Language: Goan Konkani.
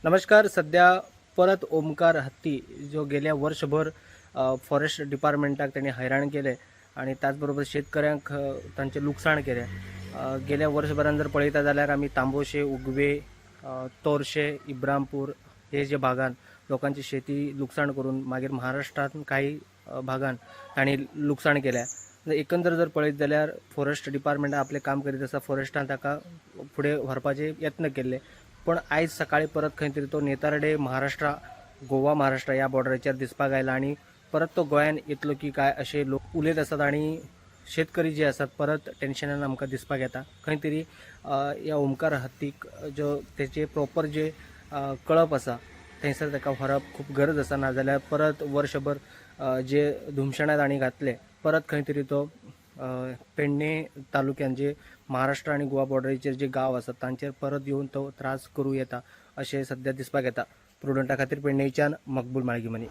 नमस्कार. सध्या परत ओमकार हत्ती जो गेल्या वर्षभर फॉरेस्ट डिपार्टमेंटाक तेणी हैराण केले आणि त्याच बरोबर शेतकऱ्यांक तांचें लुकसाण केलें. गेल्या वर्सभरान जर पळयता जाल्यार आमी तांबोशे, उगवे, तोरशे, इब्रामपूर हे जे भागान लोकांची शेती लुकसाण करून मागीर महाराष्ट्रांत काही भागान तांणी लुकसाण केल्या. एकंदर जर पळयत जाल्यार फॉरेस्ट डिपार्टमेंट आपलें काम करीत आसा. फॉरेस्टान ताका फुडें व्हरपाचे यत्न केल्ले, पण आयज सकाळी परत खंय तरी तो नेतारडे महाराष्ट्रा, गोवा महाराष्ट्र ह्या बॉर्डराचेर दिसपाक आयला आनी परत तो गोंयान येतलो की काय अशे लोक उलयत आसात आनी शेतकरी जे आसात परत टेन्शनान आमकां दिसपाक येता. खंय तरी ह्या ओमकार हत्तीक जो तेचे प्रॉपर जे कळप आसा थंयसर ताका व्हरप खूब गरज आसा, नाजाल्यार परत वर्षभर जे धुमशणां तांणी घातले, परत खंय तरी तो पेडणे तालुक्यान जे महाराष्ट्र आनी गोवा बॉर्डरीचेर जे गांव आसात तांचेर परत येवन तो त्रास करूं येता अशें सध्या दिसपाक येता. प्रुडंटा खातीर पेडणेच्यान मकबूल माळगीमनी.